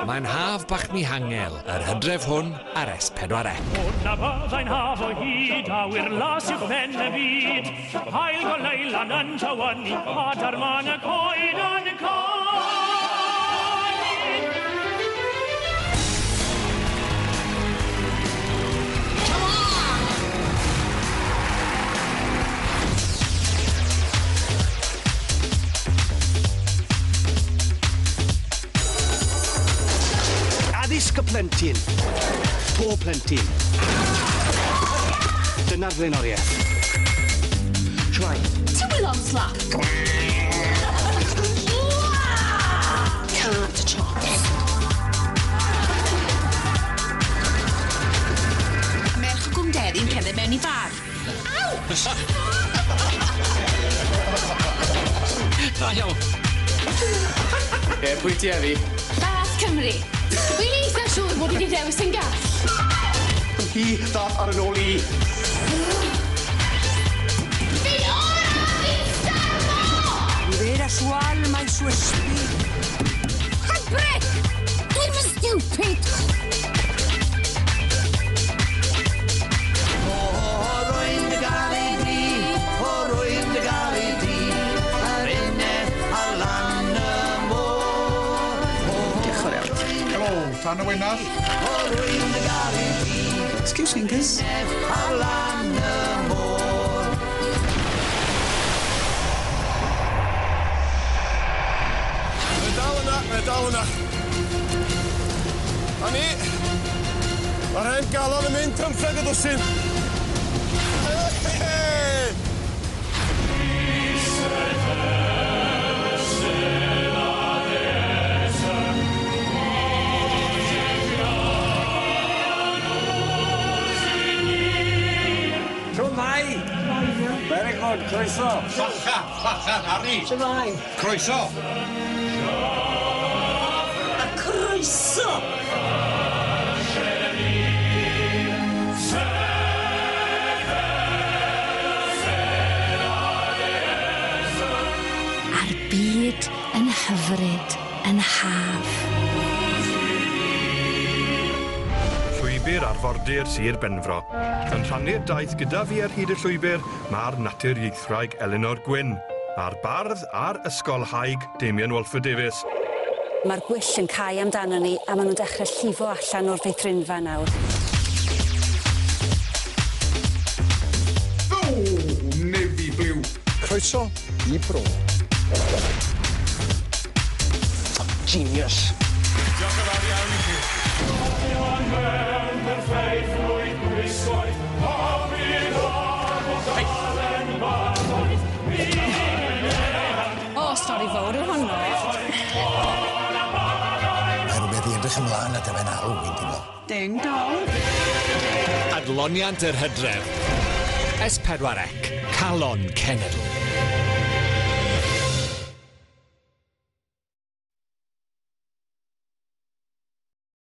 Mae'n haf bach mihangel, yr hydref hwn ar S4C. Hwn a byddai'n haf o hyd, awyr las uwch ben y byd. Haul goleulan yn tywynnu, adar man y coed yn canu. Addysg y plentyn. Pob plentyn. Dyna'r flaenoriaeth. Shwmae? Ti'n slap. Cat chops. Merch o Gwmderi'n cerdded mewn i bar. Aw! Da iawn. Ie, pwy ti heddi? Bath Cymru. Dwi'n eitha siŵr bod fi wedi dewis yn gall. Hi ddath ar yn ôl i. Fi ora fi'n starfo! Libera su alma y su espíritu. Handbrake! Dwi'n fy stupid! Helo, Tan y Wenar. Excuse fingers. Mae dal yna, mae dal yna. A ni, mae'r hen galon yn mynd 15 o dwsin. Shwmae? Very good, croeso. Facha, facha, Harry. Shwmae? Croeso. A croeso! A'r byd yn hyfryd yn haf. Llwybr arfordir Sir Benfro. Yn rhannu'r daith gyda fi ar hyd y llwybr, mae'r naturiaethwraig Elinor Gwynn, a'r bardd a'r ysgolhaig Damian Walford Davies. Mae'r gwyll yn cau amdano ni a maen nhw'n dechrau llifo allan o'r feithrinfa nawr. O, nefi bliw. Croeso i bro. Genius. Diolch yn fawr iawn i chi. O, stori fawr yw honno. Mae rhywbeth i edrych ymlaen at efo'n alw, fi'n teimlo. Ding dong. Adloniant yr hydref. S4C, Calon Cenedl.